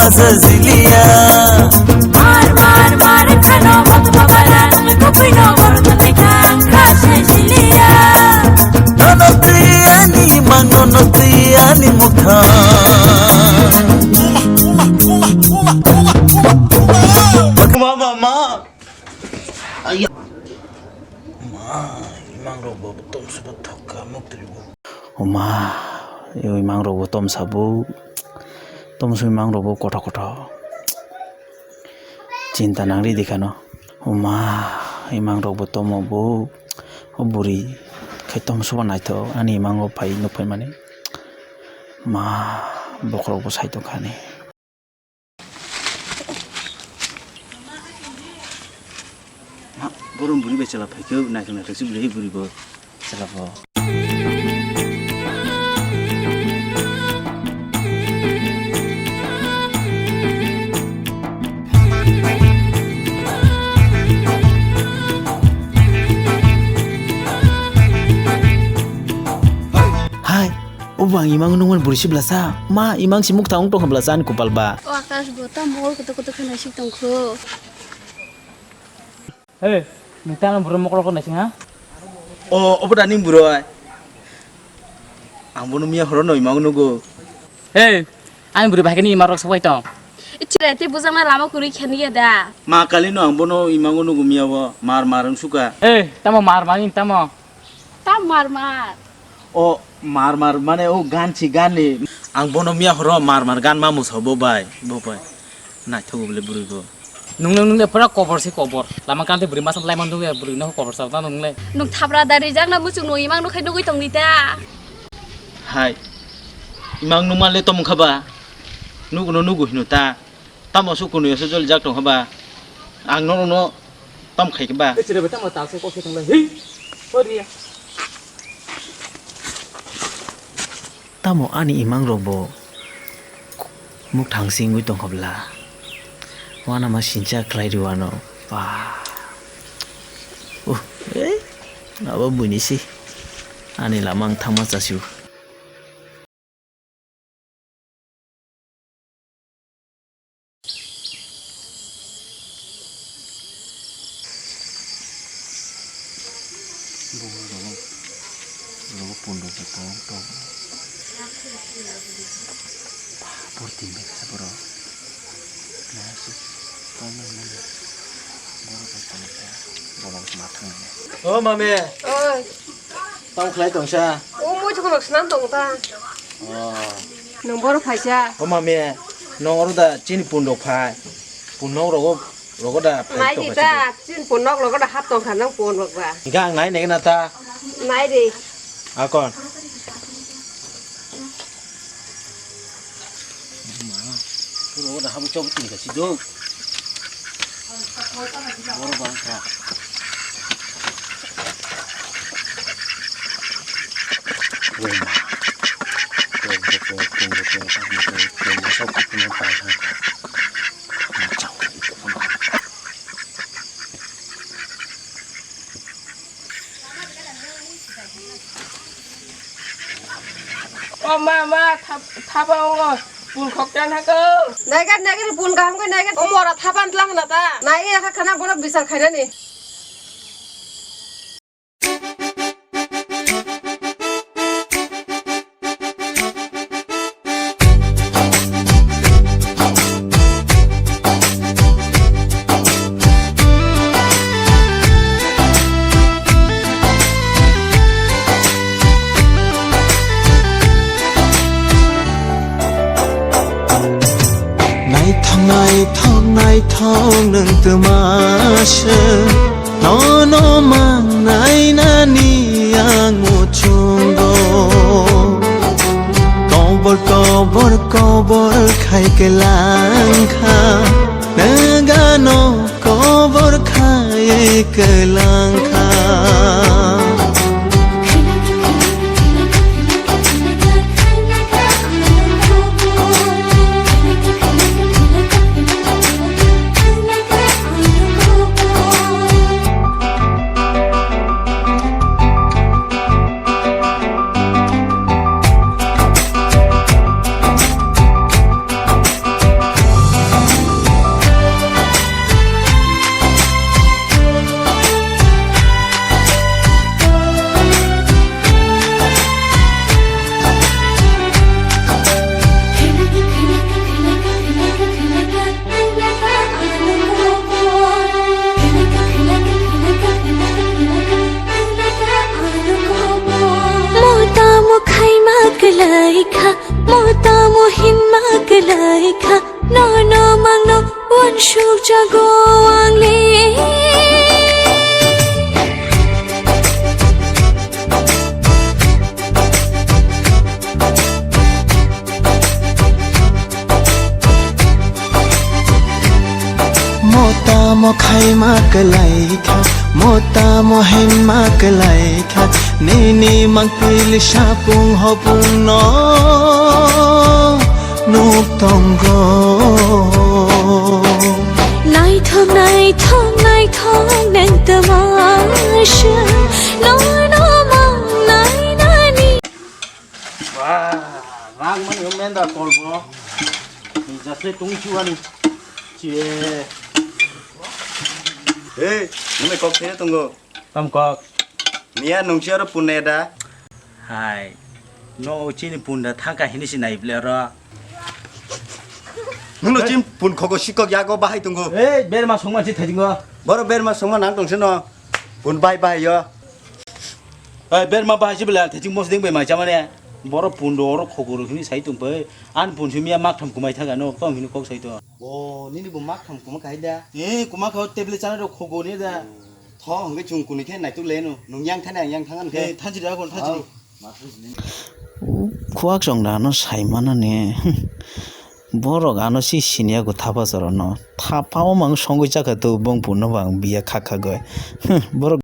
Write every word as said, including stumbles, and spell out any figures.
Asa jiliya. Mar, mar, mar, khano botma baran, nukui no gorma tei kang kha se jiliya. Nono twi ani mang, nono twi ani mukha. Ma, ma, ma. Ayya. Ma, imang rok bo tom se bo thok kha, muk twi bo. Oma, imang rok bo tom sa bo. Tom sui mang rok bo kothok kothok. Chinta nang ri di khano. Oma, imang rok bo tomo bo. O buri khai tom suba naithok ani imango phai nuk phai mani. Ma, bokhorok bo sai tong kha ni. Ma, borom buri bai chwla phai khe naithok naithok se buri buri bo. Chwla bo. Hai, obo ang imang nungmani buri si blasa. Ma, imang si mukta wng tongkha blasa ani kopal ba. O Akash bo tamo hor kotor kotor khe naisik tongkho. Hey, nung tamo buro mokol kok naising ha? O, obo da ning buro ai. Ang bono miya horo noi mang nugo. Hey, ani buri bahai ni ima rok sobai tong. Ichire te bujang na lama kuri khani ya da. Ma kali no ang bono imango nugo miya bo mar mar wng suka. Hey, tamo mar mar ni tamo. Ta mar mar. O mar mar mane o gan si gan ni. Ang bono miya horo mar mar gan ma musa bo bai, bo bai. Naithok bole bwrwi bo. Nung nung nung le pura kobor se kobor. Lama kante bwrwi masa lai man dungya bwrwi no kobor sa ta nung le. Nung thabra dari jak na muchung nung imang nung khai nugui tong ni ta. Hai. Imang nung ma le tom kha ba. Nugo no nugo hino ta. Tamo su kunu yaso jol jak tong kha ba. Ang no no tom khai kha ba. Chire ba tamo ta se ko se tong le. Hi. Ori ya. Tamo ani imang rok bo mukthang singwi tongkha bla. Wana ma sincha khlai rw ano. Ba. Uh, eh, abo buini si. Ani lama ang thangma chasiu. Rogo pundo bo tong tong. Purti meksa boro. Nasu tong nang nang. Boro bo tong tong. Boro bo mathang nang. O mame. Oi. Tamo khlai tongsa. O moi thok rok swnam tong ta. Oh. Nung boro phaisa. O mami, nong oro da chini pun rok phai. Pun nok rogo, rogo da phai. Nai di ta, chini pun nok rogo da hap tong kha nang pun rok ba. Ga ang nai nai na ta. Nai di. Akon. Rogo da hap chok tin ka si do. Boro bang kha. O ma, ma, thap-, thapa ongo, pun khoktan hako. Naigan, naigan, pun kaham khe naigan. O mora thapan tlang na ta. Nai ya kha khana bono bisar khainani. Naithok, naithok, naithok nwng twma se. Nono mangnai nani ang muchungo. Kobor, kobor, kobor khai kwlang kha. Nagano kobor khai kwlang kha. Kha, mo tamo hinma kwlai kha, nono mangno uansuk jago ang le. Mo tamo khaima kwlai kha, mo tamo hinma kwlai kha, nini mangpili sapung hopung no nuk tongo. Naithok, naithok, naithok, nang tama se, no, no, mang nai nani. Wah, rang mani menda kolbo. Ni jasle tung chuani. Chie. Hey, nune kok thene tongo. Tam kok. Miya nungsi aro punne da. Hai. No chini punda thangka hini si nai ble ro. Nuno chin pun khogo sikok yago bahai tongo. Hey, berma songma si thajingo. Boro berma songma nang tongse no. Pun bai bai yo. Ai, berma bahai si bela, theching mos ding bai mai chamane. Boro pundo oro khogoro hini sai tung pai. An pun si miya mak tham kumai thaga no, tong hini kok sai to. Bo, nini bo mak tham kuma kai da. Eh, kuma kha table chana ro khogo ni da. Tho, hwnkhe chung kuni khe naituk le no. Nung yang thani ang yang thangan khe. Eh, thanchi da kon, thanchi. Au. Khuak chwng da no sai mana ni. Borok ano si siniya go thapa chwra no. Thapa o mang songwi chakha to bong pun no bang biya khakha goi. Borok